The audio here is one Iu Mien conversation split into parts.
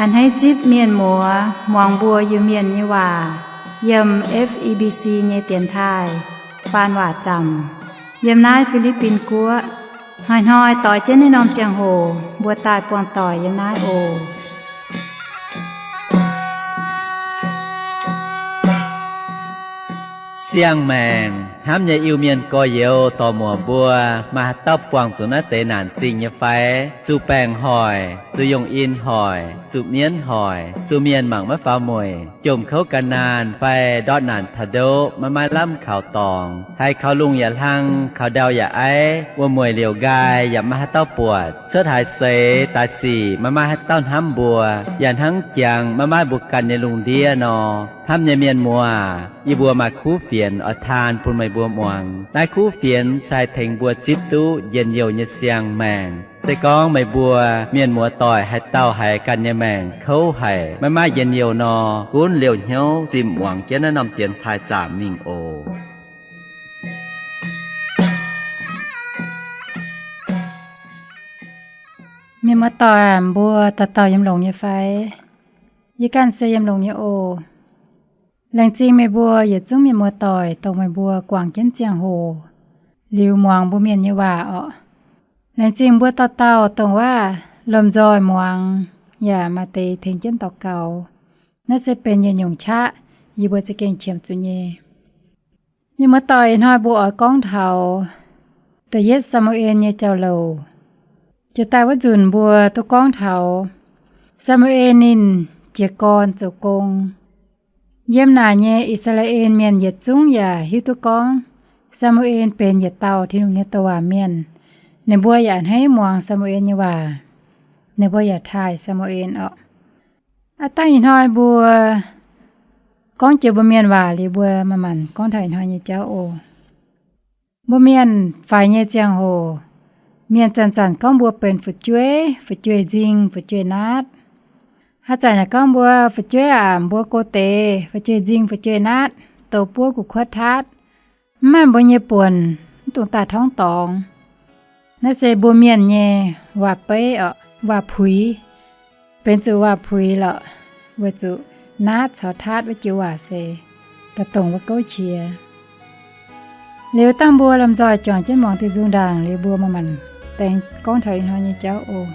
A'hneiv zipv mienh muoz muangx mbuo Iu-Mienh nyei waac yiem F E B C nyei dienx taaih faan waac zaamc yiem naaiv Fi^li^bin Guoqv. Hnoi-hnoi doix jienv naaiv norm ziangh hoc mbuo daaih buangh doic yiem naaiv oc. Siang-maengc hnamv nyei Iu-Mienh gorx-youz dorc-muoc mbuo, maaih haaix dauh buangh zuqc naaiv deix naanc zingh nyei fai? Zuqc baengc hoic, zuqc yongh in hoic, zuqc mienv hoic, zuqc mienh mangc maiv faaux mueic, jomc kouv gan naanh fai ndortv naanc taux ndoqv maiv maaih lamh kaux dorngx, haiz kaux lungh yaac hlang, kaux ndau yaac aiv, wuom-mueic liouc nqaai yaac maiv maaih haaix dauh buatc, cuotv haaix seix daaih sic maiv maaih haaix dauh hnamv mbuo, yaac hnangv jangx maiv maaih mbuo ganh nyei lungh ndiev nor. Hnamv nyei mienh muoz, yie mbuo maaih kuv fienx oix taan bun meih mbuo muangx. Naaiv kuv fienx se haih tengx mbuo zipv duqv njien-youh nyei siang-maengc. Se gorngv meih mbuo mienh muoz-doic haaix dauh haiz ganh nyei maengc kouv haic, maiv maaih njien-youh nor, gunv liouh hnyouv zimh muangx jienv naaiv norm dienx taaih zaamc mingh oc. Mienh muoz-doic aac, mbuo dauh dauh yiem longx nyei fai? Yie ganh se yiem longx nyei oc. Laengz zingh meih mbuo yietc zungv mienh muoz-doic dongh meih mbuo guangc jienv ziangh hoc liuz muangx mbuo Mienh nyei waac orqc. Laengz zingh mbuo dauh dauh dongh waac lomh nzoih muangx yaac maaih deix tengx jienv daux gaux. Naaiv se benx yietc nyungc qaqv yie mbuo za'gengh qiemx zuqc nyei. Mienh muoz-doic, ih hnoi mbuo oix gorngv taux da'yietv Saa^mu^en nyei jauv-louc. Jiex daaih wuov nzunc mbuo duqv gorngv taux Saa^mu^en ninh jiez gorn zoux gong. Yiem naaic nyei I^saa^laa^en Mienh yietc zungv yaac hiuv duqv gorngv Saa^mu^en benx yietc dauh Tin-Hungh nyei douc waac mienh. Ninh mbuo yaac a'hneiv muangx Saa^mu^en nyei waac. Ninh mbuo yaac taaih Saa^mu^en orqc. Aav dangh ih hnoi mbuo gorngv jiex mbuo Mienh waac liuz, mbuo manc-manc gorngv taux ih hnoi nyei jauv oc. Mbuo Mienh faix nyei ziangh hoc, Mienh zanc-zanc gorngv mbuo benx fu'jueiv, fu'jueiv-nzingh, fu'jueiv-naatv. Haaix zanc yaac gorngv mbuo fu'jueiv aac, mbuo go deix fu'jueiv-nzingh, fu'jueiv-naatv, douz buov gu'kuotv taatv, mv maaih mbuo nyei buonc, mv dungx daaih torngv dorngx. Naaiv se mbuo Mienh nyei waac-beiv orqc, waac-puix. Benx zuqc waac-puix lorqc, weic zuqc naatv caux taatv wuov joux waac se daaih dongh wuov gouv qiex. Liuz dangh mbuo lomh nzoih juangc jienv muangx diuh nzung ndaangc liuz, mbuo manc-manc dengx gorngv taux ih hnoi nyei jauv oc.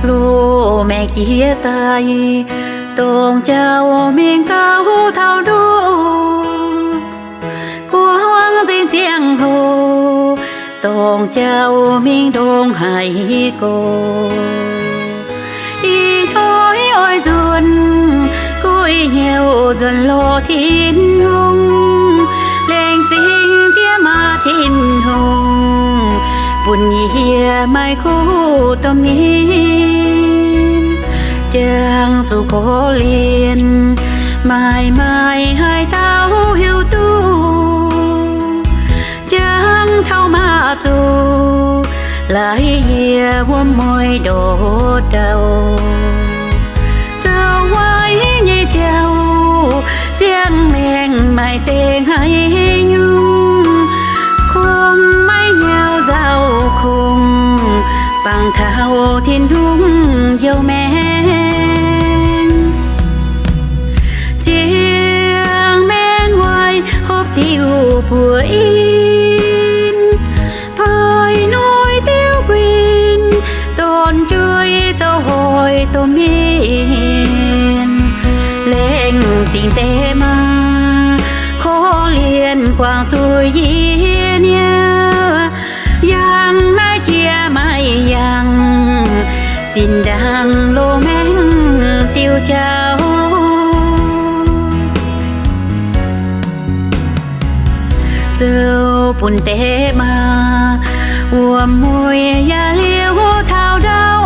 Loz-maengx jiex daaih, dongh jauv-mengh gauh taux ndoqv, guangc nzengc ziangh hoc, dongh jauv-mengh ndongc haaix gorx. Ih hnoi oix nzuonx guei hnyouv nzuonx lorz Tin-Hungh, laengz zingh diex maac Tin-Hungh bun yie maaih kuv domh mienh, jangx zuqc korv-lienh, maaih maaih haaix dauh hiuv duqv, jangx taux maaih zuqc laaix yie wuom-mueiz ndortv ndau. Zoux waaic nyei jauv, ziangh maengc maaih zengc haaix nyungc, kungx maiv nyauv nzauh kungx bangc taux Tin-Hungh njoux maengc. Ziangh maengc waaic hopv diuh buoz in, paaix noic diuh guin, donx jueiv zoux hoic domh mienh. Laengz zingh deix maa, korv-lienh guangc zuqc yie niaa, yangh naaiv jiex maiv yangh, zinh ndaangc loz-maengc diuh jauv. Zoux bun deix maa, wuom-mueiz yaac liouh taux ndau,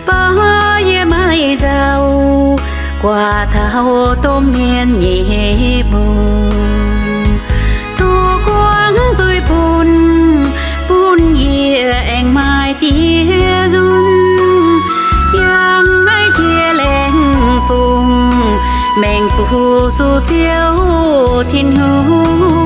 baac yie maiv nzauh, guaax taux domh mienh nyei bung. Duqv guangc zuiz bun, bun yie aengx maaih diex nzunc, yangh naaiv jiex laengz fungc, maengc Fu-sux Ziouv Tin-Hungh.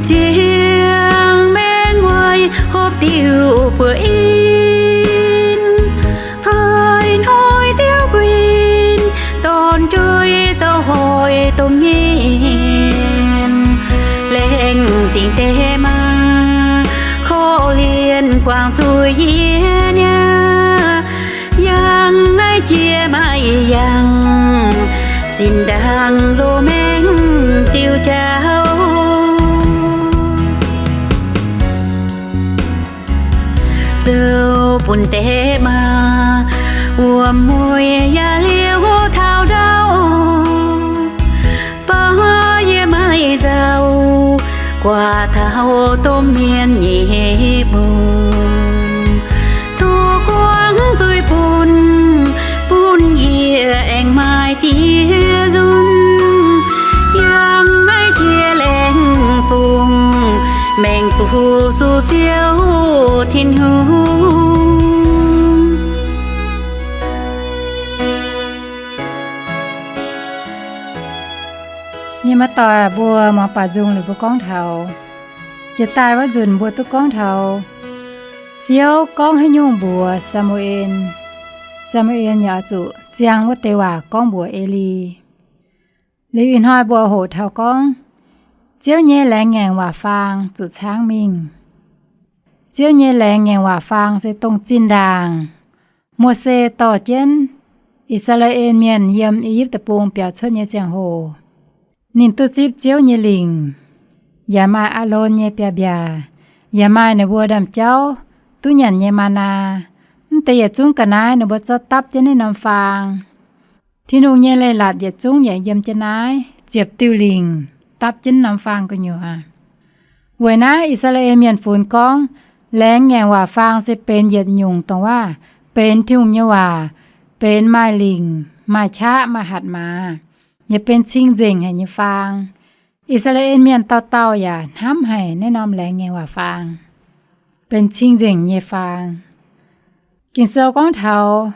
Ziangh maengx weic hopv diuh buoz in, toi hnoi diuv guin, dorn-jueiv zoux hoic domh mienh, laengz zingh deix maa, korv-lienh guangc zuqc yie niaa. Yangh naaiv jiex maaih yangh, zinh ndaangc loz-maengx diuh jauv. Zoux bun deix maa wuom-mueic yaac liouh taux ndau, baac yie maaih nzauh guaax taux domh mienh nyei mun. Tov guangc zuiz bun, bun yie aengx maaih diev nzunc. Yangh naaiv jiex laengz fungc, maengx fu-sux Ziouv Tin-Hungh. Mienh muoz-doic, mbuo muangx baac nzung liuz mbuo gorngv taux jiex daaih wuov nzunc mbuo duqv gorngv taux Ziouv gorngv haaix nyungc mbuox Saa^mu^en, Saa^mu^en yaac oix zuqc ziangh wuov deix waac gorngv mbuox Eli. Liuz ih hnoi mbuo hoqc taux gorngv Ziouv nyei laengz ngaengc waac-faang zuqc caangv mingh. Ziouv nyei laengz ngaengc waac-faang se dongh zinh ndaangc Mose dorh jienv I^saa^laa^en Mienh yiem I^yipv Deic-Bung biaux cuotv nyei ziangh hoc. Ninh duqv zipv Ziouv nyei lingc, yaac maaih Aalon nyei biaav-mbiaac, yaac maaih ninh mbuo ndaamv-jauv duqv nyanc nyei maa^naa. Mv deix yietc zungv ga'naaiv ninh mbuo zorqv dapv jienv naaiv norm faang. Tin-Hungh nyei leiz-latc yietc zungv yaac yiem jienv naaiv ziepc diuh lingc dapv jienv norm faang gu'nyuoz. Weic naaiv I^saa^laa^en Mienh funx gorngv laengz ngaengc waac-faang se benx yietc nyungc dongh waac benx Tin-Hungh nyei waac, benx maaih lingc, maaih qaqv, maaih hatc maaz, yaac benx cing-nzengc haic nyei faang. I^saa^laa^en Mienh dauh dauh yaac hnamv haic naaiv norm laengz ngaengc waac-faang, benx cing-nzengc nyei faang. Ging-Sou gorngv taux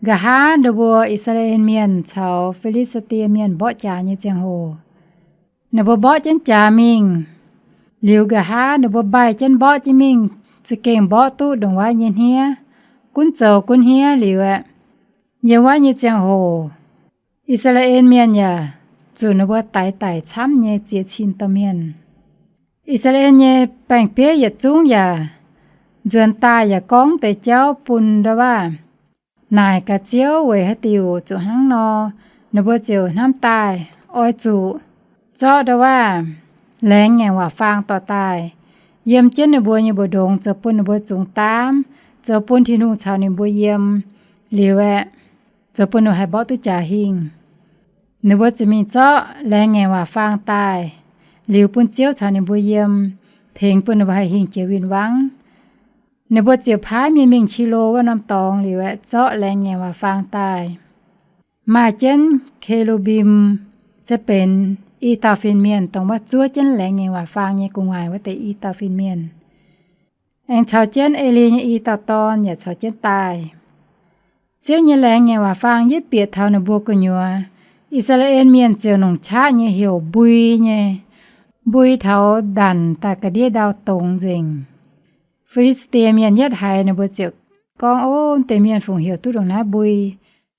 nqa'haav ninh mbuo I^saa^laa^en Mienh caux Fi^li^saa^die Mienh mborqv jaax nyei ziangh hoc, ninh mbuo mborqv jienv jaax mingh. Liuz nqa'haav ninh mbuo mbaih jienv mborqv jienv mingh, za'gengh mborqv duqv ndongc wuov nyei hniev, gunv zoux gunv hniev liuz aeqv, yiem wuov nyei ziangh hoc I^saa^laa^en Mienh yaac zuqc ninh mbuo daix daic camv nyei ziex cin domh mienh. I^saa^laa^en nyei baeng-bieiv yietc zungv yaac nzuonx daaih yaac gorngv deix jauv bun ndau waac naaic gaax Ziouv weic haaix diuc zuqc hnangv nor. Ninh mbuo ziouc hnamv daaih oix zuqc zorqv ndau waac laengz ngaengc waac-faang dorh daaih yiem jienv ninh mbuo nyei mbu'ndongx zoux bun ninh mbuo zungx daamv, zoux bun Tin-Hungh caux ninh mbuo yiem. Liuz aeqv, zoux bun ninh haih mborqv duqv jaax hingh. Ninh mbuo ziouc mingh zorqv laengz ngaengc waac-faang daaih, liuz bun Ziouv caux ninh mbuo yiem, tengx bun ninh mbuo haih hingh jiex win-wangv. Ninh mbuo ziouc paaiv mienh mingh Qilo wuov norm dorngx liuz aeqv, zorqv laengz ngaengc waac-faang daaih. Maaih jienv ke^lu^mbim, se benx i dauh fin-mienh, dongh wuov zuov jienv laengz ngaengc waac-faang nyei gu'nguaaic wuov deix i dauh fin-mienh. Aengx caux jienv Eli nyei i dauh dorn yaac caux jienv daaih. Ziouv nyei laengz ngaengc waac-faang yietv bieqc taux ninh mbuo gu'nyuoz, I^saa^laa^en Mienh ziouc longc qaqv nyei heuc mbui nyei, mbui taux ndanc daaih ga'ndiev ndau dongz nzengc. Fi^li^saa^die Mienh yietv haiz ninh mbuo ziouc gorngv, Ov, deix mienh fungc heuc duqv ndongc naaiv mbui?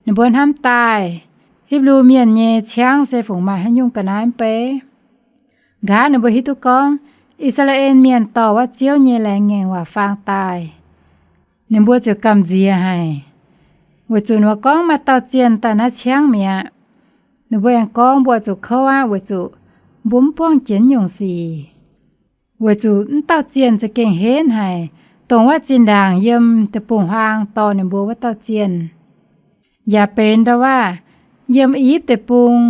Ninh mbuo hnamv daaih, Hipv^lu Mienh nyei ciangv se fungc maaih haaix nyungc ga'naaiv mv bei? Nqa'haav ninh mbuo hiuv duqv gorngv I^saa^laa^en Mienh dorh wuov Ziouv nyei laengz ngaengc waac-faang daaih, ninh mbuo ziouc gamh nziex haic, weic zuqc ninh mbuo gorngv maaih dauh zienh daaih naaiv ciangv mi'aqv. Ninh mbuo aengx gorngv, Mbuo zuqc kouv aqv, weic zuqc mbuo mv buangv jiex nyungc sic. Weic zuqc mv dauh zienh za'gengh henv haic, dongh wuov zinh ndaangc yiem deic-bung-huaang dorh ninh mbuo wuov dauh zienh. yaac benx ndau waav yiem I^yipv Deic-Bung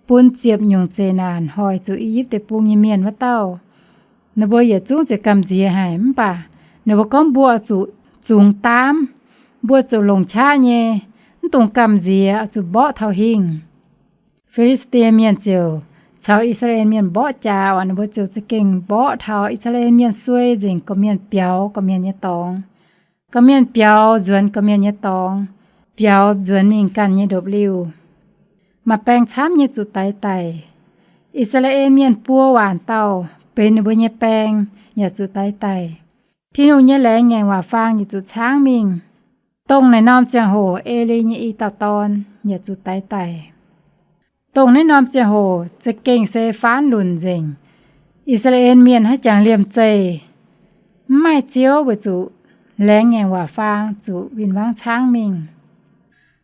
bun ziepc nyungc zeqc naanc hoic zuqc I^yipv Deic-Bung nyei mienh wuov dauh. Ninh mbuo yietc zungv ziouc gamh nziex haic, mv baac ninh mbuo gorngv, Mbuo zuqc zungx daamv, mbuo zuqc longc qaqv nyei, mv dungx gamh nziex, oix zuqc mborqv taux hingh. Fi^li^saa^die Mienh ziouc caux I^saa^laa^en Mienh mborqv jaax oc. Ninh mbuo ziouc za'gengh mborqv taux I^saa^laa^en Mienh suei nzengc gorqv-mienh biaux gorqv-mienh nyei dorngx. Gorqv-mienh biaux nzuonx gorqv-mienh nyei dorngx, biaux nzuonx mingh ganh nyei ndopv-liuh. Maaih baeng camv nyei zuqc daix daic. I^saa^laa^en Mienh buo waanc dauh benx ninh mbuo nyei baeng yaac zuqc daix daic. Tin-Hungh nyei laengz ngaengc waac faang yaac zuqc caangv mingh. Dongh naaiv norm ziangh hoc Eli nyei i dauh dorn yaac zuqc daix daic. Dongh naaiv norm ziangh hoc za'gengh se faanv lunc nzengc. I^saa^laa^en Mienh haiv jangx liemh zeih, mv maaih Ziouv weic zuqc laengz ngaengc waac faang zuqc win-wangv caangv mingh.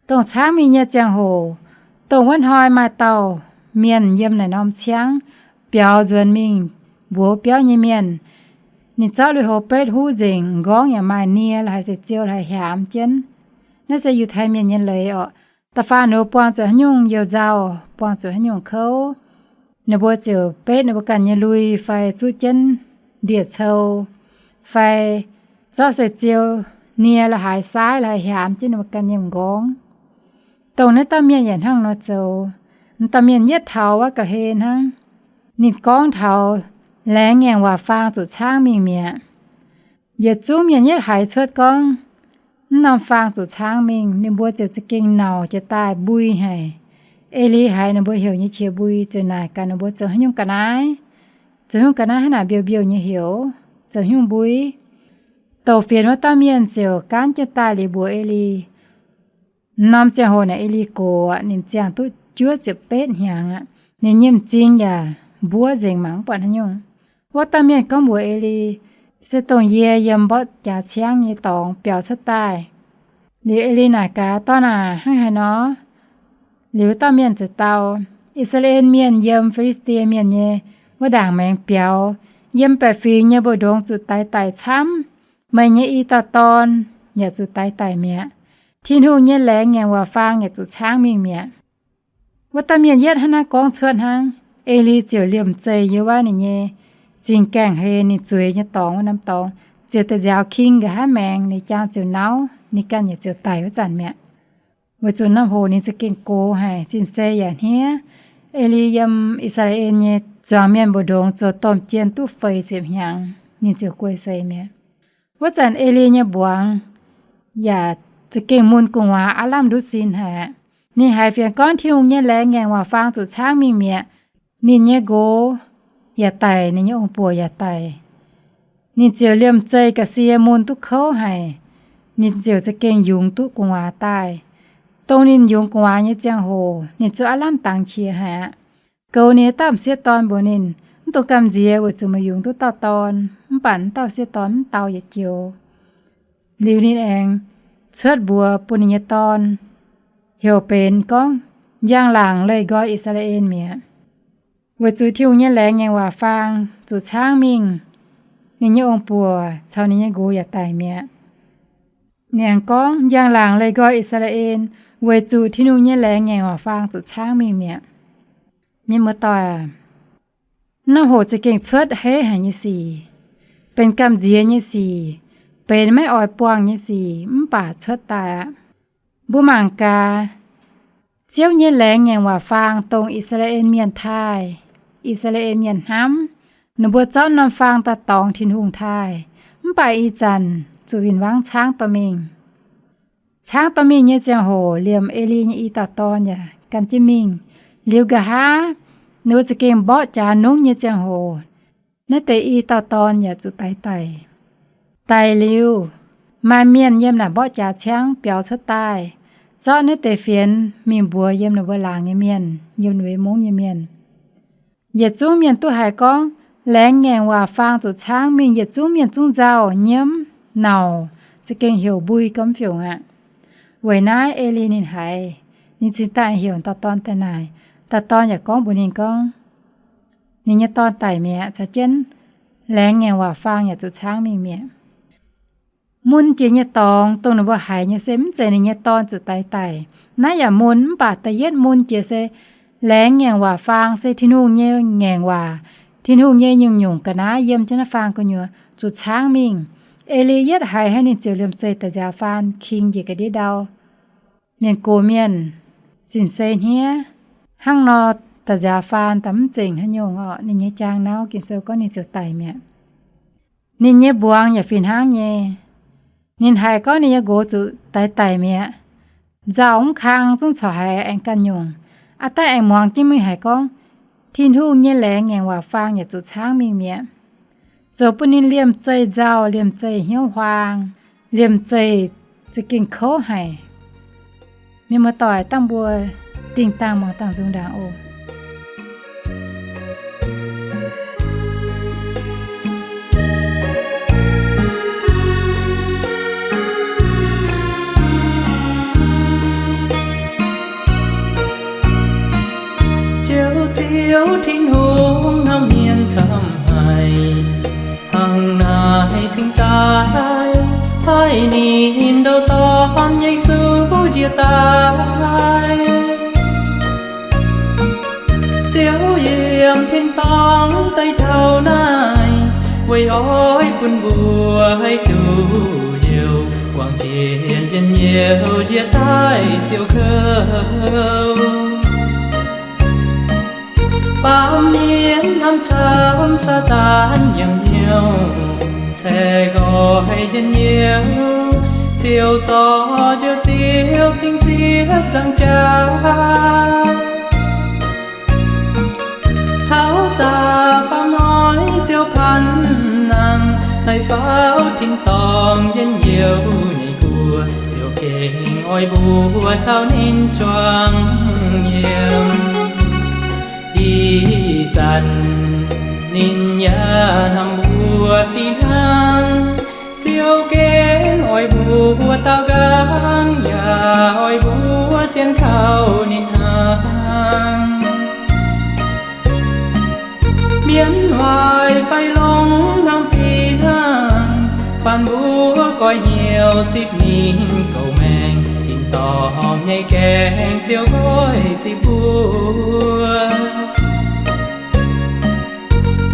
Dongh caangv mingh nyei ziangh hoc, dongh wuov hnoi maaih dauh mienh yiem naaic norm ciangv biaux nzuonx mingh mbuox biauv nyei mienh. Ninh zorqv lui-houx betv huv nzengc, m'nqorngv yaac maaih nie la'haaix se ziou la'haaix hiaamx jienv. Naaiv se Yiutai Mienh nyei leiz oc. Da'faanh ninh mbuo buangh zuqc haaix nyungc you-nzauh, buangh zuqc haaix nyungc kouv, ninh mbuo ziouc betv ninh mbuo ganh nyei lui fai zuqv jienv ndie-cou fai zorqv se ziou nie la'haaix saaiv la'haaix hiaamx jienv ninh mbuo ganh nyei m'nqorngv. Dongh naaiv dauh mienh yaac hnangv nor zoux. Dauh mienh yietv taux wuov ga'hlen hnangv. Ninh gorngv taux laengz ngaengc waac faang zuqc caangv mingh mi'aqv. Yietc zungv mienh yietv haiz cuotv gorngv mv norm faang zuqc caangv mingh, ninh mbuo ziouc za'gengh nauc jiex daaih mbui haic. Eli haiz ninh mbuo heuc nyei qiex mbui ziouc naaic gaax ninh mbuo zoux haaix nyungc ga'naaiv, zoux haaix nyungc ga'naaiv hnangv naaic mbiouh mbiouh nyei heuc, zoux haaix nyungc mbui. Douc fienx wuov dauh mienh ziouc gaanv jienv daaih liuz mbuox Eli. M'norm ziangh hoc naaic Eli gox aqv, ninh ziangh duqv juov ziepc betv hnyangx aqv. Ninh nyei m'zing yaac mbuov nzengc mangc mv buatc haaix nyungc. Wuov dauh mienh gorngv mbuox Eli, Se dongh yie yiem mborqv jaax ciangv nyei dorngx biaux cuotv daaih. Liuz Eli naaic gaax, Dorn aac, hnangv haaix nor? Liuz wuov dauh mienh ziouc dau, I^saa^laa^en Mienh yiem Fi^li^saa^die Mienh nyei wuov ndaangc maengx biaux. Yiem baeqc fingx nyei mbu'ndongx zuqc daix daic camv. Meih nyei i dauh dorn yaac zuqc daix daic mi'aqv. Tin-Hungh nyei laengz ngaengc waac faang yaac zuqc caangv mingh mi'aqv. Wuov dauh mienh yietv hnangv naaiv gorngv cuotv hnangv, Eli ziouc liemh zeih yiem wuov ninh nyei zingh gaengh hlen, ninh zueiz nyei dorngx wuov norm dorngx ziouc da'nziaaux king nqa'haav maengx, ninh jaang ziouc nauv, ninh ganh yaac ziouc daic wuov zanc mi'aqv. Weic zuqc norm hoc ninh za'gengh gox haic, sin-sei yaac hniev. Eli yiem I^saa^laa^en nyei zuangx mienh mbu'ndongx zoux domh jien duqv feix ziepc hnyangx, ninh ziouc guei seix mi'aqv. Wuov zanc Eli nyei mbuangz yaac za'gengh mun gu'nguaaz aav lamh ndutv sin haic aqv. Ninh haiz fienx gorngv Tin-Hungh nyei laengz ngaengc waac faang zuqc caangv mingh mi'aqv. Ninh nyei nqox yaac daic, ninh nyei ong-buoc yaac daic. Ninh ziouc liemh zeih ga'sie mun duqv kouv haic. Ninh ziouc za'gengh yungz duqv gu'nguaaz daaih. Dongh ninh yungz gu'nguaaz nyei ziangh hoc, ninh zuqc aav lamh dangx qiex haic aqv. Goux ninh nyei dauh m'sieqv dorn mbuox ninh, Mv dungx gamh nziex weic zuqc meih yungz duqv dauh dorn. Mv baac wuov dauh sieqv dorn mv dau yietc joux. Liuz ninh aengx cuotv mbuox bun ninh nyei dorn, heuc benx gorngv, Njang-laangc leih nqoi I^saa^laa^en mi'aqv. Weic zuqc Tin-Hungh nyei laengz ngaengc waac faang zuqc caangv mingh, ninh nyei ong-buoc caux ninh nyei nqox yaac daic mi'aqv. Ninh aengx gorngv, Njang-laangc leih nqoi I^saa^laa^en, weic zuqc Tin-Hungh nyei laengz ngaengc waac faang zuqc caangv mingh mi'aqv. Mienh muoz-doic aac, naaiv hoc za'gengh cuotv heiv haic nyei sic, benx gamh nziex nyei sic, benx maiv oix buangh nyei sic, mv baac cuotv daaih aqv. Mbuo mangc gaax, Ziouv nyei laengz ngaengc waac faang dongh I^saa^laa^en Mienh taaih, I^saa^laa^en Mienh hnamv, ninh mbuo zorqv norm faang daaih dorngx Tin-Hungh taaih, mv baac ih zanc zuqc win-wangv caangv dorh mingh. Caangv dorh mingh nyei ziangh hoc liemh Eli nyei i dauh dorn yaac gan jienv mingh. Liuz nqa'haav ninh mbuo za'gengh mborqv jaax nungv nyei ziangh hoc, naaiv deix i dauh dorn yaac zuqc daix daic. Daic liuz, maaih mienh yiem naaic mborqv jaax ciangv biaux cuotv daaih, zorqv naaiv deix fienx mingh mbuox yiem ninh mbuo laangz nyei mienh, yiem ninh mbuo mungv nyei mienh. Yietc zungv mienh duqv haiz gorngv laengz ngaengc waac faang zuqc caangv mingh, yietc zungv mienh zungv nzauh nyiemv nauc, za'gengh heuc mbui gormx fiungc aqv. Weic naaiv Eli ninh haiz, ninh cingx daaih heuc dauh dorn daaih naaic. Dauh dorn yaac gorngv mbuox ninh gorngv, ninh nyei dorn daic mi'aqv, caux jienv laengz ngaengc waac faang yaac zuqc caangv mingh mi'aqv. mun jiex nyei dorngx, dongh ninh mbuo haiz nyei se mv zeiz ninh nyei dorn zuqc daix daic. Naaiv yaac mun, mv baac da'yietv mun jiex se laengz ngaengc waac faang, se Tin-Hungh nyei ngaengc waac, Tin-Hungh nyei nyungc-nyungc ga'naaiv yiem jienv naaiv faang gu'nyuoz zuqc caangv mingh. Eli yietv haiz hnangv, ninh ziouc liemh zeih da'nziaaux faan king njiec ga'ndiev ndau. Mienh gox mienh zinh sei hniev. Hnangv nor, da'nziaaux faan da'mv zengc haaix nyungc orqc, ninh nyei jaang nauv Ging-Sou gorngv ninh ziouc daic mi'aqv. Ninh nyei mbuangz yaac fih hnangv nyei. Ninh haiz gorngv ninh nyei nqox zuqc daix daic mi'aqv. Nzauh mv kang zungv corc haiz aengx ganh nyungc. Aav dangh aengx muangx jienv mingh haiz gorngv Tin-Hungh nyei laengz ngaengc waac faang yaac zuqc caangv mingh mi'aqv. Zoux bun ninh liemh zeih nzauh, liemh zeih hnyouv huaang, liemh zeih za'gengh kouv haic. Mienh muoz-doic, dangh mbuo dingh dangh muangx dangh nzung ndaangc oc. Ziouv, Ziouv Tin-Hungh, hnamv mienh camv haic, hnangv naaiv cingx daaih paaiv ninh ndau-dorn Yesu njiec daaih. Ziouv yiem tin-dorngh daaih taux naaiv, weic oix bun mbuo haih duqv liouh, wangc jiex njien-youh njiec daaih siou kouv. Baamh mienh hnamv camv Saadaan yiem hnyouv, ceix nqoi njien-youh, ziouc zorc Njoux Ziouv dingc ziepv nzangc jaax. Taux da'faam hnoi Ziouv paanv nangh, naaiv faaux tin-dorngh njien-youh nyei guoqv, Ziouv gengh oix mbuo caux ninh juangc yiem. Ih zanc ninh yaac hnamv mbuo fih hnangv. Ziouv gengh oix mbuo daaux nqaang, yaac oix mbuo sienx kaux ninh hnangv. Mienh waaic fai longx hnamv fih hnangv, faanh mbuo goiv hnyouv zipv ninh gouv maengx, tin-dorngh nyei gaengh Ziouv goiv zipv mbuo.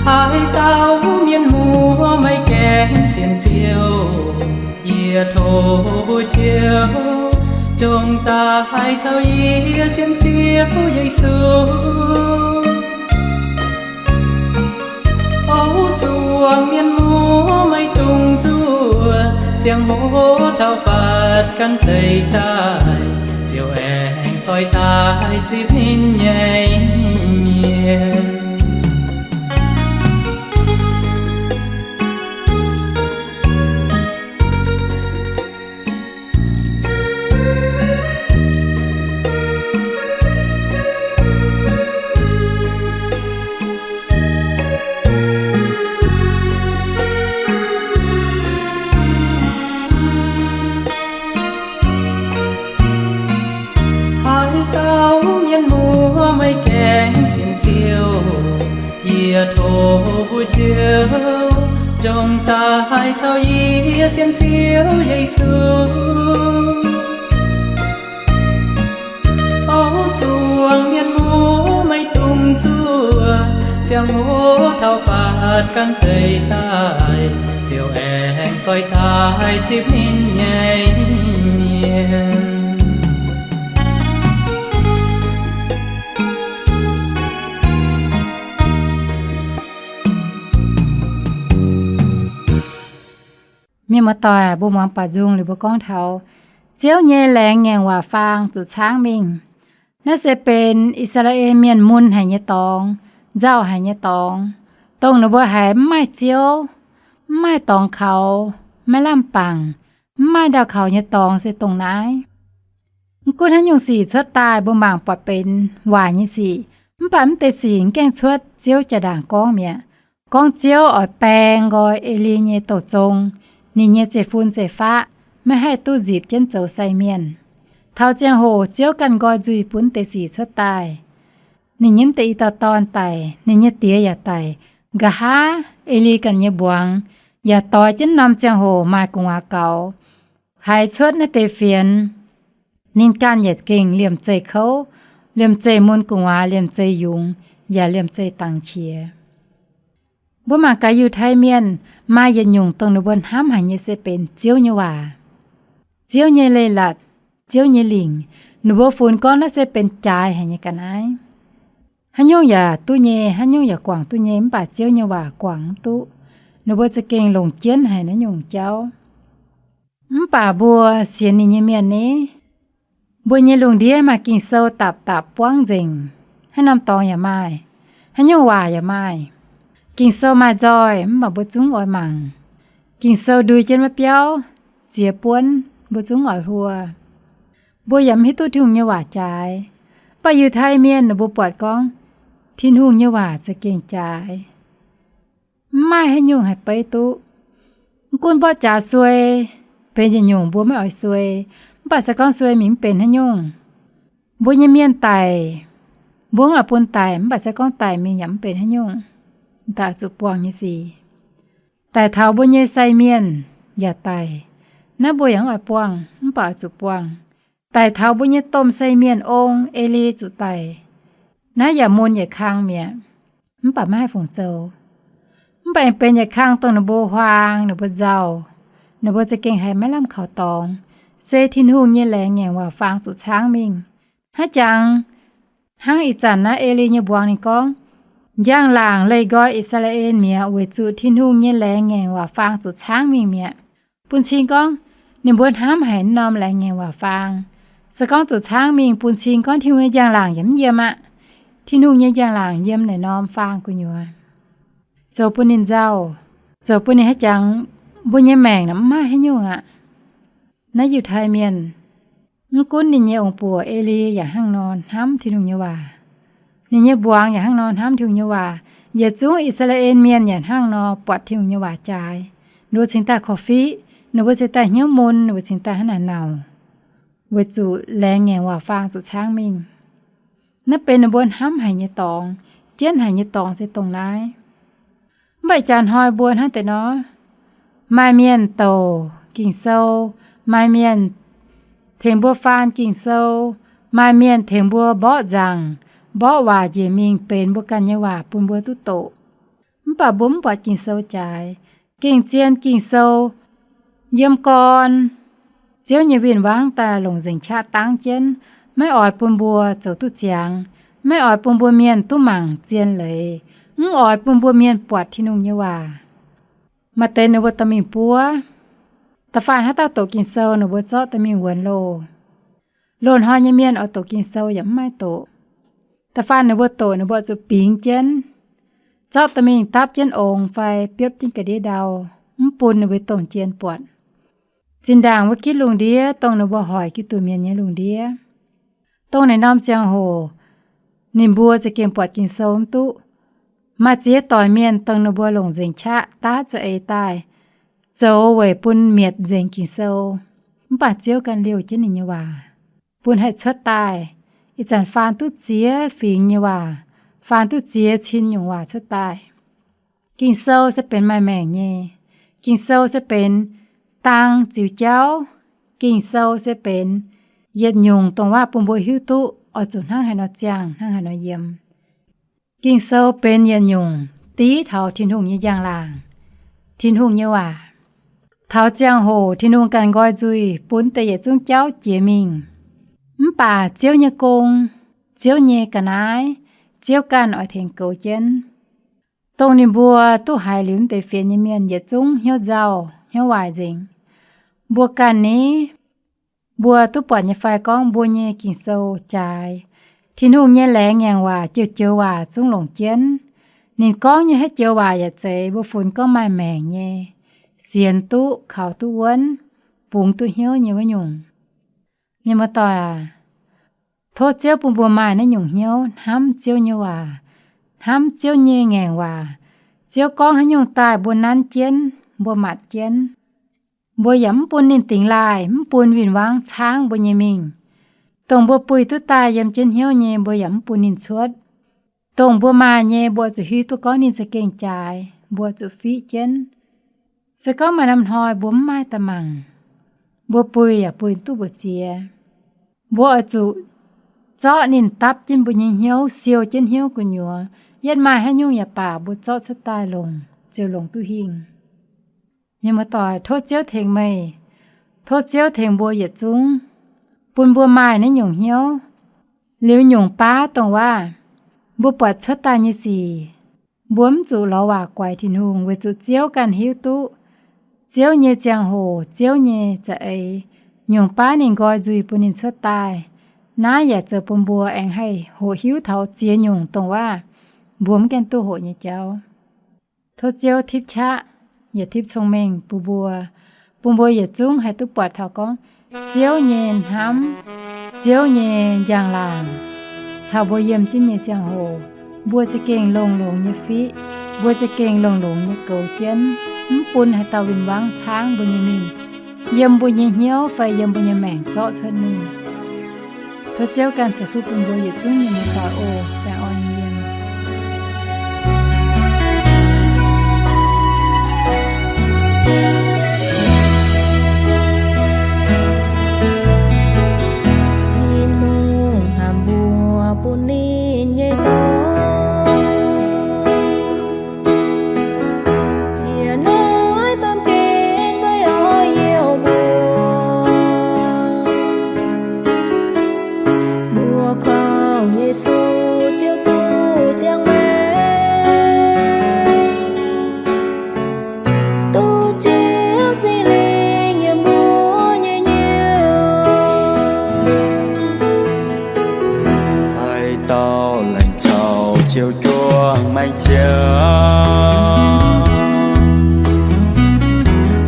Haaix dauh mienh muoz maiv gaengh sienx Ziouv, yie tov mbuox Ziouv, ndongc daaih caux yie sienx Ziouv Yesu. O zuangx mienh muoz, maiv dungx zuoqc, ziangh hoc taux fatv gan deix daaih, Ziouv aengx zoih daaih zipv ninh nyei mienh. Haaix dauh mienh muoz maiv gaengh sienx Ziouv, yie tov mbuox Ziouv, ndongc daaih caux yie sienx Ziouv Yesu. O zuangx mienh muoz, maiv dungx zuoqc, ziangh hoc taux fatv gan deix daaih, Ziouv aengx zoih daaih zipv ninh nyei mienh. Mienh muoz-doic, mbuo muangx baac nzung liuz mbuo gorngv taux Ziouv nyei laengz ngaengc waac faang zuqc caangv mingh. Naaiv se benx I^saa^laa^en Mienh mun haic nyei dorngx, nzauh haic nyei dorngx, dongh ninh mbuo haiz mv maaih Ziouv, mv maaih dorngx kaux, maiv lamh bangc, mv maaih ndau kaux nyei dorngx se dongh naaiv. Mv gunv haaix nyungc sic cuotv daaih mbuo mangc buatc benx waaic nyei sic, mv baac mv deix sic mv gaengh cuotv Ziouv jaa-ndaangc gorngv mi'aqv. Gorngv Ziouv oix baeng nqoi E^li nyei douh zong, ninh nyei zeiv-fun zeiv-faqv, maiv haih duqv nzipc jienv zoux sai mienh. Taux ziangh hoc Ziouv ganh nqoi nzuih bun deix sic cuotv daaih. Ninh nyei mv deix i dauh dorn daic, ninh nyei diex yaac daic. Nqa'haav E^li ganh nyei mbuangz yaac doix jienv norm ziangh hoc maaih gu'nguaaz gaux, haiz cuotv naaiv deix fienx. Ninh ganh yaac gengh liemh zeih kouv, liemh zeih mun gu'nguaaz, liemh zeih yungz, yaac liemh zeih dangx qiex. Mbuo mangc gaax Yiutai Mienh maaih yietc nyungc dongh ninh mbuo hnamv haic nyei se benx Ziouv nyei waac, Ziouv nyei leiz-latc, Ziouv nyei lingc. Ninh mbuo funx gorngv naaiv se benx jaaix haic nyei ga'naaiv. Haaix nyungc yaac duqv nyei, haaix nyungc yaac guangc duqv nyei, mv baac Ziouv nyei waac guangc mv duqv. Ninh mbuo za'gengh longc jienv haic naaiv nyungc jauv. Mv baac mbuo sienx ninh nyei mienh ni, mbuo nyei lungh ndiev maaih Ging-Sou dapc dapc buangv nzengc. Haaix norm dorngx yaac maaih, haaix nyungc waac yaac maaih. Ging-Sou maaih nzoih, mv baac mbuo zungv oix mangc. Ging-Sou ndui jienv wuov biauv ziex buonv, mbuo zungv oix hluo. Mbuo yaac mv hiuv duqv Tin-Hungh nyei waac jaaix. Mv baac Yiutai Mienh ninh mbuo buatc gorngv Tin-Hungh nyei waac za'gengh jaaix. Mv maaih haaix nyungc haih beiv duqv. Mv gunv mborqv jaax suei, benx yietc nyungc mbuo maiv oix suei, mv baac se gorngv suei mingh mv benx haaix nyungc. Mbuo nyei mienh daic, mbuo mv oix bun daic, mv baac se gorngv daic mingh yaac mv benx haaix nyungc. Daaih oix zuqc buangh nyei sic. Daic taux mbuo nyei sai mienh yaac daic, naaiv mbuo yaac mv oix buangh, mv baac oix zuqc buangh. Daic taux mbuo nyei domh sai mienh ong, Eli, zuqc daic, naaiv yaac mun yietc kang mi'aqv, mv baac maiv haih fungc zoux. Mv baac aengx benx yietc kang dongh ninh mbuo huaang, ninh mbuo nzauh, ninh mbuo za'gengh haiz maiv lamh kaux dorngx, se Tin-Hungh nyei laengz ngaengc waac faang zuqc caangv mingh. Hnangv jangx, hnangv ih zanc naaiv Eli nyei mbuangz ninh gorngv, njang-laangc leih nqoi I^saa^laa^en mi'aqv, weic zuqc Tin-Hungh nyei laengz ngaengc waac faang zuqc caangv mingh mi'aqv. Bun cing gorngv ninh mbuo hnamv haic norm laengz ngaengc waac faang. Se gorngv zuqc caangv mingh, bun cing gorngv Tin-Hungh nyei njang-laangc yaac mv yiem aqv. Tin-Hungh nyei njang-laangc yiem naaic norm faang gu'nyuoz, zoux bun ninh nzauh, zoux bun ninh haaix jangx, mbuo nyei maengc naaic mv maaih haaix nyungc aqv. Naaiv Yiutai Mienh, mv gunv ninh nyei ong-buoc Eli yaac hnangv nor hnamv Tin-Hungh nyei waac, ninh nyei mbuangz yaac hnangv nor hnamv Tin-Hungh nyei waac, yietc zungv I^saa^laa^en Mienh yaac hnangv nor buatc Tin-Hungh nyei waac jaaix, ninh mbuo cingx daaih korv-fiqv, ninh mbuo cingx daaih hnyouv mun, ninh mbuo cingx daaih hnangv naaic nauc, weic zuqc laengz ngaengc waac faang zuqc caangv mingh. Naaiv benx ninh mbuo hnamv haic nyei dorngx, jienv haic nyei dorngx se dongh naaiv. Mv baac ih jaax hnoi mbuo hnangv deix nor, maaih mienh douc Ging-Sou, maaih mienh tengx mbuo faan Ging-Sou, maaih mienh tengx mbuo mborqv nzaangc, mborqv waac njiec mingh benx mbuo ganh nyei waac bun mbuo duqv doqc. Mv baac mbuo mv buatc Ging-Sou jaaix. Gengh zien Ging-Sou yiem gorn Ziouv nyei win-wangv daaih longc nzengc qaqv dangv jienv, maiv oix bun mbuo zoux duqv ziangx, maiv oix bun mbuo mienh duqv mangc zien leiz, mv oix bun mbuo mienh buatc Tin-Hungh nyei waac. Maaih deix ninh mbuo dorh mingh buov. Da'faanh haaix dauh doqc Ging-Sou, ninh mbuo zorqv dorh mingh wuonx loh. Loz-hnoi nyei mienh oix doqc Ging-Sou yaac mv maaih doqc. Da'faanh ninh mbuo doqc, ninh mbuo zuqc bingx jienv, zorqv dorh mingh dapv jienv ongx fai biopv jienv ga'ndiev ndau, mv bun ninh mbuo domh jien buatc. Zinh ndaangc wuov gitv lungh ndiev dongh ninh mbuo hoic Giduc mienh nyei lungh ndiev, dongh naaiv norm ziangh hoc ninh mbuo za'gengh buatc Ging-Sou mv duqv. Maaih ziex doic mienh dongh ninh mbuo longc nzengc qaqv daav za'eix daaih zoux weic bun mietc nzengc Ging-Sou. Mv baac Ziouv ganh liouh jienv ninh nyei waac, bun haih cuotv daaih. Ih zanc faan duqv ziex fingx nyei waac, faan duqv ziex cin nyungc waac cuotv daaih. Ging-Sou se benx maaih maengc nyei. Ging-Sou se benx dang ziux jauv. Ging-Sou se benx yietc nyungc dongh waac bun mbuo hiuv duqv oix zuqc hnangv haaix nor ziangh, hnangv haaix nor yiem. Ging-Sou benx yietc nyungc div taux Tin-Hungh nyei njang-laangc, Tin-Hungh nyei waac. Taux ziangh hoc Tin-Hungh ganh nqoi nzuih bun deix yietc zungv jauv jiex mingh. Mv baac Ziouv nyei gong, Ziouv nyei ga'naaiv, Ziouv ganh oix tengx goux jienv. Dongh ninh mbuo duqv haiz liuz deix fienx nyei mienh yietc zungv hnyouv nzauh, hnyouv waaic nzengc. Mbuo ganh ni, mbuo duqv buatc nyei fai gorngv mbuo nyei Ging-Sou jaaix, Tin-Hungh nyei laengz ngaengc waac, joux-joux waac zungv longc jienv. Ninh gorngv nyei haaix joux waac yaac zeiz mbuo funx gorngv maaih maengc nyei, sienx duqv, kaux duqv wuonv, bungx duqv hnyouv nyei wuov nyungc. Mienh muoz-doic aac, tov Ziouv bun mbuo maaih naaiv nyungc hnyouv hnamv Ziouv nyei waac, hnamv Ziouv nyei ngaengc waac. Ziouv gorngv haaix nyungc daaih mbuo nanv jienv, mbuo matc jienv. Mbuo yaac mv bun ninh dingx laaih, mv bun win-wangv caangv mbuo nyei mingh. Dongh mbuo buih duqv daaih yiem jienv hnyouv nyei, mbuo yaac mv bun ninh cuotv. Dongh mbuo maaih nyei, mbuo zuqc hiuv duqv gorngv ninh za'gengh jaaix, mbuo zuqc fiqv jienv. Se gorngv maaih norm hnoi mbuo mv maaih daaih mangc, mbuo buih yaac buih duqv mbu'ziex. Mbuo oix zuqc zorqv ninh dapv jienv mbuo nyei hnyouv, siou jienv hnyouv gu'nyuoz. Yietv maaih haaix nyungc yaac baac mbuo zorqv cuotv daaih longc, ziouc longc duqv hingh. Mienh muoz-doic, tov Ziouv tengx meih, tov Ziouv tengx mbuo yietc zungv, bun mbuo maaih naaiv nyungc hnyouv. Liuz nyungc baav dongh waac, mbuo buatc cuotv daaih nyei sic, mbuo mv zuqc lorz waac guaix Tin-Hungh, weic zuqc Ziouv ganh hiuv duqv Ziouv nyei ziangh hoc, Ziouv nyei za'eix, nyungc baav ninh nqoi nzuih bun ninh cuotv daaih. Naaiv yaac zoux bun mbuo aengx haih hoqc hiuv taux ziex nyungc dongh waac mbuo mv gaengh duqv hoqc nyei jauv. Tov Ziouv tipv qaqv yaac tipv cong-mengh bun mbuo, bun mbuo yietc zungv haih duqv buatc taux gorngv Ziouv nyei hnamv, Ziouv nyei njang-laangc caux mbuo yiem jienv nyei ziangh hoc, mbuo za'gengh longx-longx nyei fiqv, mbuo za'gengh longx-longx nyei goux jienv, mv bun haaix dauh win-wangv caangv mbuo nyei mingh, yiem mbuo nyei hnyouv fai yiem mbuo nyei maengc zorqv cuotv mingh. Tov Ziouv ganh ceix fuqv bun mbuo yietc zungv nyei muoz-doic oc. Baengh orn nyei yiem. Tin-Hungh hnamv mbuo bun ninh nyei dorn, yie noiv baamh gen daaih oix youh mbuo. Mbuo kaux Yesu Ziouv duqv ziangh maengc, duqv Ziouv Singx Lingh yiem mbuo nyei nyouz. Haaix dauh laengz caux Ziouv juangc maengc ziangh,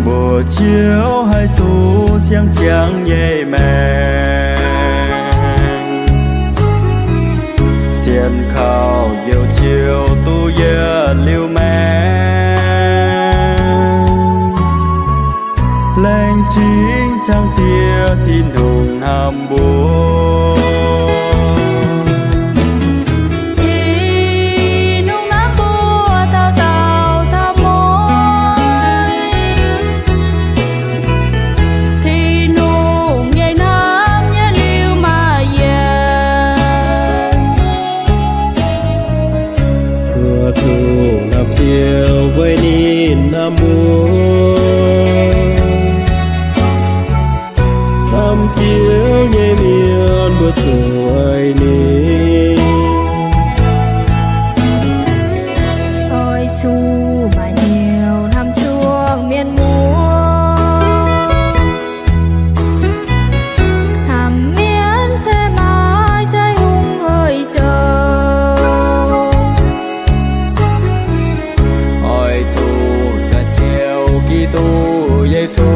mbuox Ziouv haih duqv siang-ziangx nyei maengc. Sienx kaux Njoux Ziouv duqv yietc liuz maengc. Laengz zingh Zaangc Diex Tin-Hungh hnamv mbuo. Tin-Hungh hnamv mbuo dauh dauh taux mueiz. Tin-Hungh nyei hnamv yietc liuz maaih yienc. Mbuo zuqc hnamv Ziouv weic ninh hnamv mbuo. Hnamv Ziouv nyei mienh mbuo zuqc ei ninh. Oix zuqc maaih hnyouv hnamv zuangx mienh muoz. Hnamv mienh se maaih za'hungh hei zoux. Oix zuqc nzuonx Ziouv Giduc Yesu